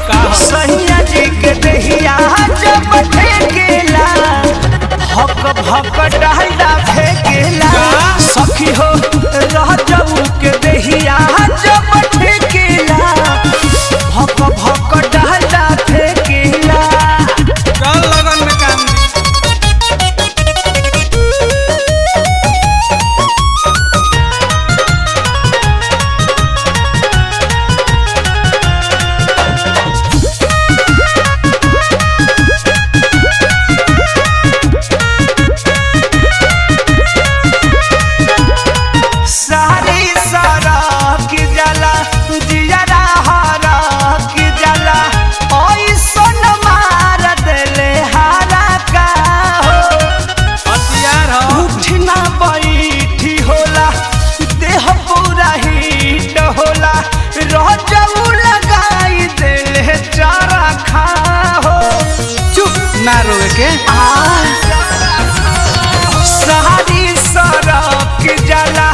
सैया जी के दहिया जब ठेकेला, भक भक डालडा फेकेला। सखी हो रह जाऊ के दहिया जब ठेकेला, भक भक डालडा फेकेला। चल लगन में काम दी। सारी सारा की जाला, जियरा हरा की जाला, ऐसन मार देले हारा का हो। हथियार हो। उठना बैठी होला, देह पूरा हीट होला, रजऊ लगाई देले चारा खा हो। चुप ना रोए के। आ सारी सड़क जाला,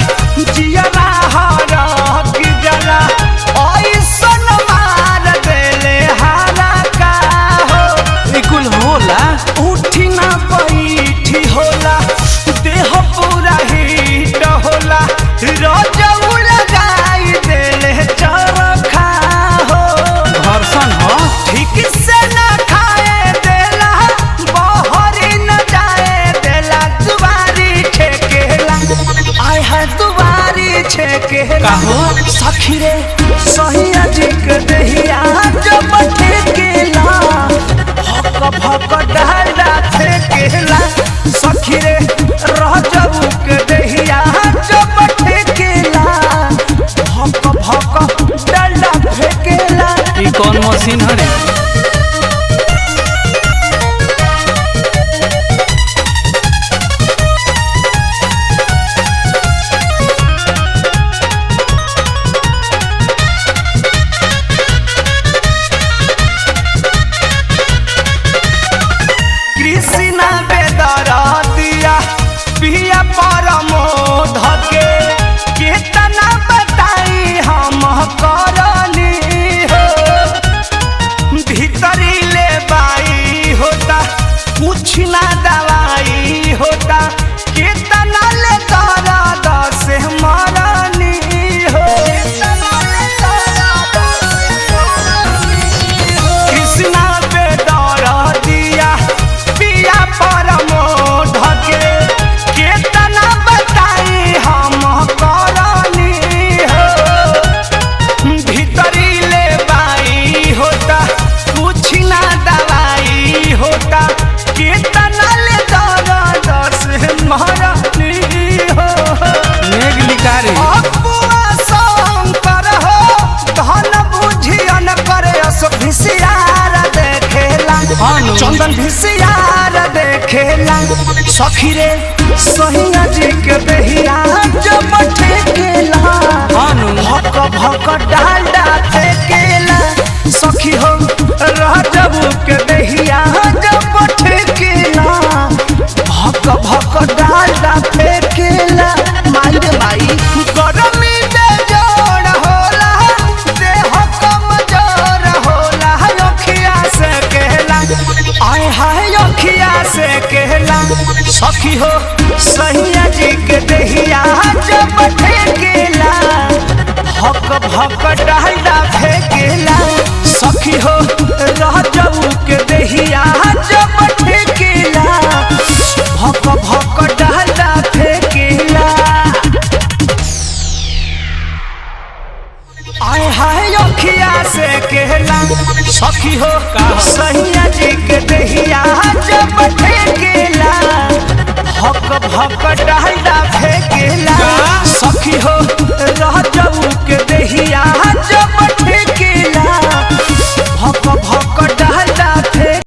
जियरा हरक जाला, ऐसन मार देले हारा का हो। ई कुल होला। उठी ना बैठी होला, देह पूरा हीट होला, रजऊ लगाई देले चरखा हो। घर्षण हो। ठीक से ना खाए देला, बहरी न जाए देला, दुआरी छेकेला, आय है दुआरी छेकेला। काहो? सखी रे सहिया जी के दहिया जब ठेकेला, भक भक डालडा फेकेला। सखी रे रह जाऊ के दहिया जब ठेकेला, भक भक डालडा फेकेला। ई कौन मशीन हरे? कृष्णा बेदरतिया पिया परमोध के, केतना बताई हम करनी हो। भीतरी ले बाई होता, कुछ ना दवाई होता, केतना ले दर्द से मरनी हो। कृष्णा बेदरतिया पिया परमोध के, केतना बताई हम करनी हो। भीतरी ले बाई होता, कुछ ना दवाई होता, केतना ले दर्द से मरनी हो। मेघ लिकारी। अबुआ शंकर हो, धन बुझियन करे अस भिसियार देखेला। हानु। चंदन भिसियार देखेला। सखी रे सहिया जी के दहिया जब ठेकेला, हानु। भक भक डालडा फेकेला। सखी हो रह जाऊ के दहिया जब ठेकेला, भक भक डालडा फेकेला। माई रे माई, गरमी बेजोड़ होला, देह कमजोर होला, अखिया से कहला, आय हाय अखिया से कहला। सखी हो सैया जी के दहिया जब ठेकेला, भक भक डालडा फेकेला। सखी हो रह जाऊ के दहिया जब ठेकेला, भक भक डालडा फेकेला। आय हाय अखिया से कहला। सखी हो सही।